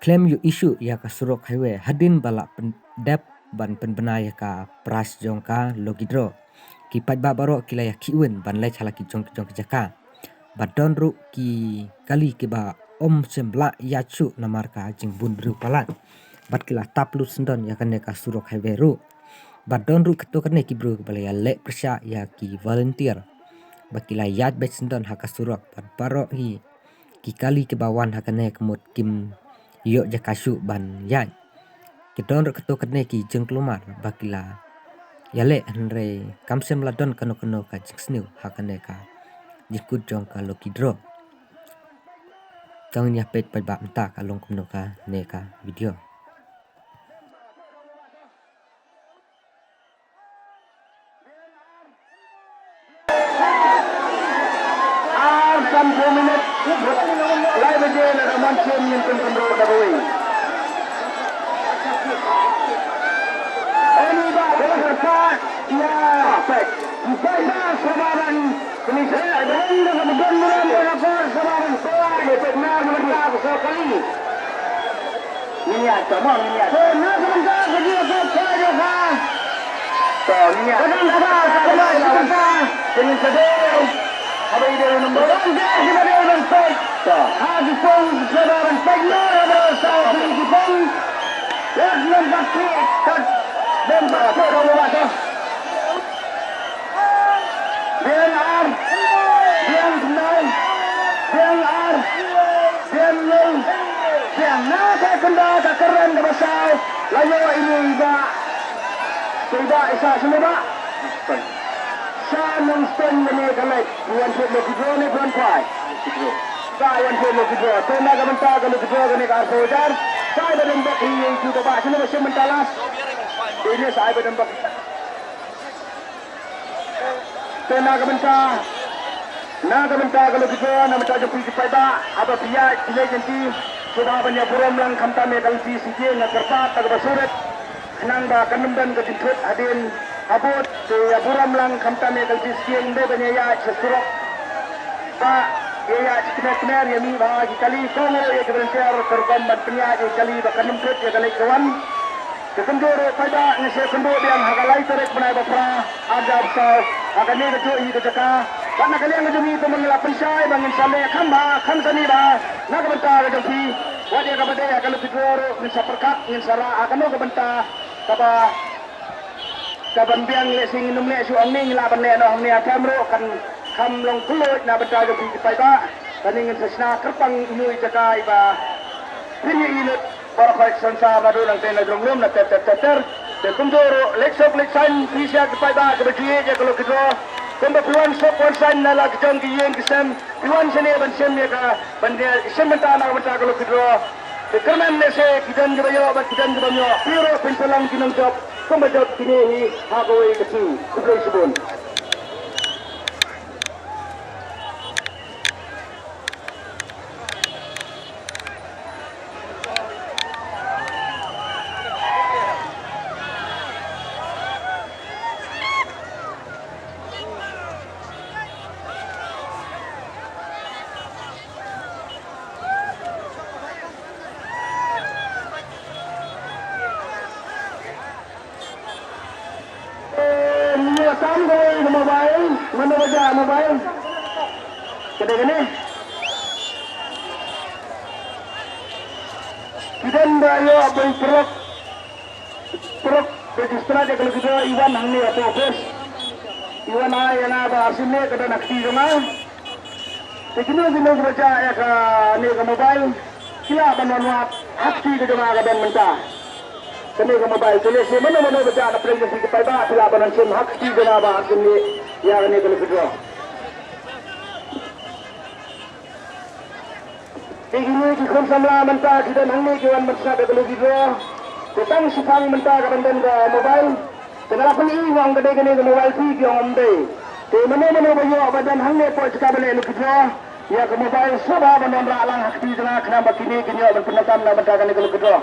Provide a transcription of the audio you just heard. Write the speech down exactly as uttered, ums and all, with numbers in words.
khlem ïoh issue ïa ka surok highway hadien ba la pyndep ban pynbna ïa ka prize jong ka lucky draw. Ki paidbah baroh ki la ïa khih win ban leit ha la ki jong ki jong ki jaka. Bad don ruh ki kali kiba ym shym lah ïaid shuh namar ka jingbun briew palat. Bad ki la tap lut syndon ïa kane ka surok highway ruh. Bad don ruh katto katne ki briew kiba la ïaleh pyrshah ïa ki volunteer ba ki la ïaid beit syndon ha ka surok bad baroh hi ki kali kiba wan ha kane ka mut kim ïoh jaka shuh ban ïaid. Ki don ruh katto katne ki jingkulmar ba ki la ïaleh hynrei kam shym la don kano kano ka jingsniew ha kane ka jingkut jong ka lucky draw. To ngin ïa peit paidbah mynta ka long kumno kane ka video. Ar sanphew minit. Lai baje lada mon shem ngin pynkynruh da kawei. Oni ba ba ba ba ya. Ba ba ba ba ba. Kini saya dong da ka begon muram da ka por sa ba ba ba. Ba ba ba ba. Kini ya tama kini ya. Ba na ka benda ka dia ka ka dia ka. To kini ya. Ba na ka benda ka dia ka. Kini sa dei. Haba ide nombor. Ba na ka benda ka dia ka. Ha di pong sa ba ba. Ba na ka benda sa di pong. Ba na ka benda ka dia ka. Biang ar, biang tnai, biang ar, biang nyei, biang na ka kynda ka kren kaba saw, la ïoh ïa i ba, i ba i sa sngewbha. Sa nong steng kane ka leit, wan sep lucky draw ne wan kwai. Ba wan sep lucky draw. Te na ka bynta ka lucky draw kane ka arphew hajar. Sa i ba dang bak hi ïa i tu ba sngewbha sep mynta las. Te ne sa i ba dang bak. Te na ka bynta, na ka bynta ka lucky draw, na ka bynta jong phi ki paidbah, haba phi ïaid, phi leit lynti, sngewbha ban ïa burom lang khamtam ïa ka lynti shisien, nga kyrpad da kaba surit, khnang ba kan ym don ka jingthut hadien, ha booth, te ïa burom lang khamtam ïa ka lynti shisien, ym dei ban ïa ïaid sha surok. Ba, ïa ïaid sha kmer kmer, ïa mih bha ki kali, kong ruh ïa ki volunteer, ka rukom ban pynïaid ïa ki kali, ba kan ym thut ïa ka leit ka wan. Te kumjuh ruh paidbah ngi sa ïakynduh biang ha ka lai tarik bnai ba phra, ar hajar arphew saw, ha kane kajuh hi ka jaka. Bad na ka liang ka jong ngi kumba ngi la pynshai ba ngin sa leh kham bha, kham sani bha, na ka bynta ka jong phi. Wat ïa kaba dei ha ka lucky draw ruh ngin sa pyrkhat, ngin sa rah ha kano ka bynta kaba, kaban biang lehse ngin ym leh shuh hangne, ngi lah ban leh noh hangne ha camp ruh kan kham long kylluid na bynta jong phi ki paidbah. Kane ngin sa shna kyrpang ïa ino i jaka iba phin ïohi lut. Baroh khoit sansar naduh nangtei na jrong lum na ter ter ter ter. Te kumjuh ruh leit suk leit saiñ phi sha ki paidbah kiba ju ïeit ïa ka lucky draw. Kumba phi wan suk wan saiñ na la ki jong ki ïing ki sem. Phi wan shane ban shem ïa ka ban ïa shem bynta na ka bynta ka lucky draw. Te kyrmen lehse ki don kiba ïoh bad ki don kiba ym ïoh. Phi ruh phin sa long ki nongjop kumba jop kine hi ha kawei ka sngi. Khublei shibun. Eh, ngi ïa tam kawei ka mobile, mano ba jah mobile? Ka dei kane. Ki don ba ïoh ba i paralok, paralok registrar ïa ka lucky draw, i wan hangne hapoh office. I wan ai ïa nga ba arsien ne ka don ha kti jong nga. Te kino kino kiba jah ïa kane ka mobile ki lah ban wan wad ha kti ka jong nga ka don mynta. Kane ka mobile te lehse mano mano ba jah na pdeng jong phi ki paidbah phi lah ban wan shim ha kti jong nga ba ha kti ïa kane ka lucky draw. Te kine ki khun samla mynta ki don hangne ki wan ban sngap ïa ka lucky draw. Te tang shiphang mynta ka ban don ka mobile. Te nga la pyni nga ong ka dei kane ka mobile phi, ki ong ym dei. Te mano mano ba ïoh ba don hangne hapoh jaka ba leh lucky draw, ïa ka mobile sngewbha ban wanrah lang ha kti jong nga khnang ba kine kin ïoh ban pyndonkam na bynta kane ka lucky draw.